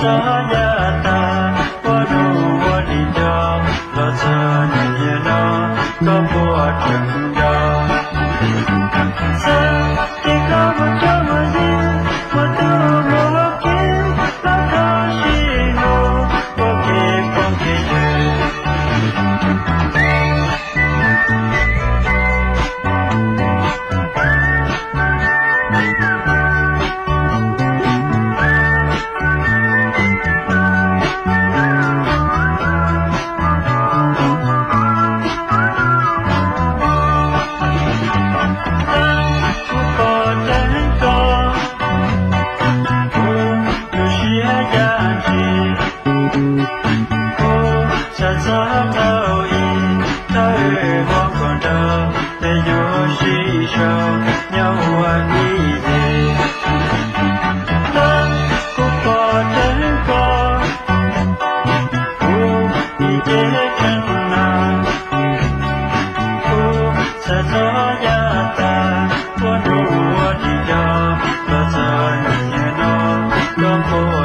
txog yav tag, ua nus ua dim nco, los txog niaj hnub no, koj puas tseem nco? Txawm tias koj mus coj mus ywg, mus tu mus ua ke, los koj sim mus ua ke poob kev ywg. Kuv pom teeb koj, kuv tu siab ib yam ntsis, kuv xav txog thaum ub, thaum wb ua nkauj nraug, peb yuav sib sau nyob ua ib yig. Thaum kuv pom teeb koj, kuv ib ce tseem nag, kuv xav txog yav tag, ua nus ua dim nco, los txog niaj hnub no, koj puas